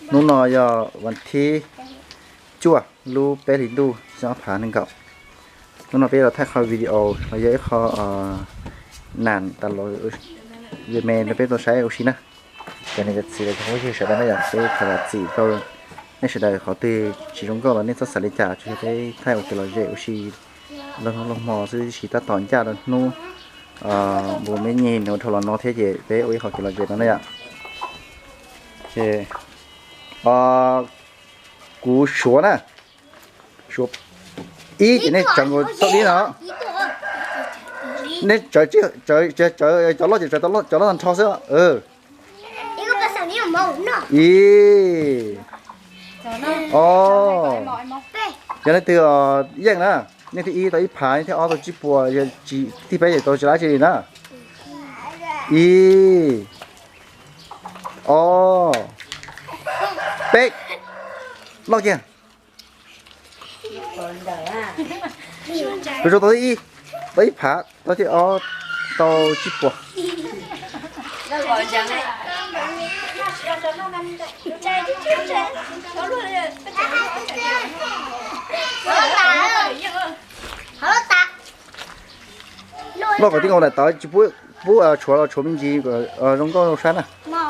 Hnub no yog vas thib cuaj lub peb hlis ntuj xyoo ob phav nees nkaum. Hnub no peb los thaij qhov video los yog ib qho nas tas los me rau peb tau saib ua si na. Cov niam cov txiv los cov phooj ywg sawv daws na yom, peb thov zam txim rau nej sawv daws qhov twg tsis zoo nkauj los nej txhob xav li cas, tsuas yog peb thaij ua kev lom zem ua si lub hnub lub hmo xwb, tab tom ncaj rau hnub npus me nyuam ua dhau los no thiab ces peb ua ib qho kev lom zem no na yom. Ces kuv suav na, suav ib ces nej tsawv nkaus tau dib no. Nej tsawv, cov loj ces tsawv cov loj tag nrho xwb. Ib, o, yog leej twg yeej na, nej thib ib tau ib phav, nej thib ob tau tsib puas, yog thib peb ces tau tsis lab tsi li na. Ib, o, peb, loj kiag. Kuv tau thib ib, tau ib phav, tau thib ob tau tsib puas. Loj kom tib nkaus lawm, tawv tsis pub, pub tshuav los tshuav me ntsis kom zoo nkauj zoo saib na.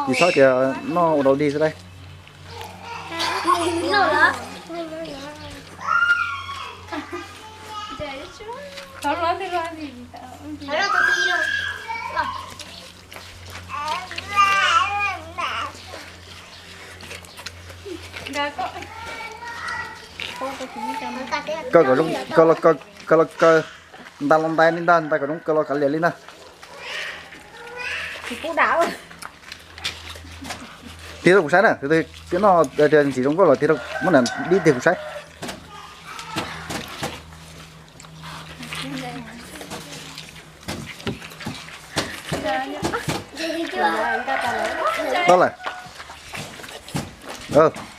Tsis txhob tias noj ua dau dig xwb lauj. Kaw kom zoo, kaw los kaw, kaw los kaw, ntais los ntais li ntag, ntais kom zoo kaw los kav liam li ntag. Tig rau kuv saib na, twb noj ntxim zoo nkauj los tig rau muab na dib tig kuv saib. Tau lawm.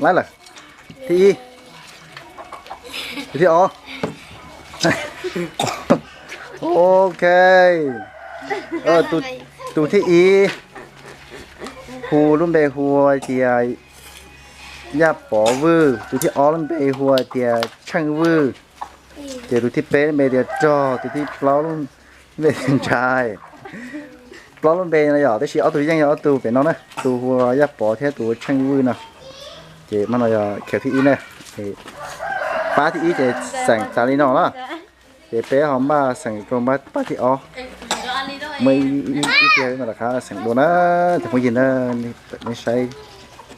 Laib lawm. Thib ib. Tus thib ob. Ok. Tus thib ib hu lub npe hu tias Yaj Pov Vwj, tus thib ob lub npe hu tias Tsheej Vwj, ces tus thib peb lub npe tias Rog, tus thib plaub lub npe tias Ntshai. Plaub lub npe no yog, tab sis ob tug yeej yog ob tug pem no na, tus hu Yaj Pov thiab tus hu Tsheej Vwj no. Ces mas no yog khev thib ib na. Pab thib ib ces xeem tas li no na. Ces peb ho npaj xeem rau pab thib ob. Muaj ib tiag no rov qab xeem dua na. Cov phooj ywg na, nej saib,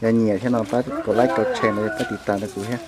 yog nyiam thiab no pab kaum like kaum share no, pab tiv tas rau kuv thiab.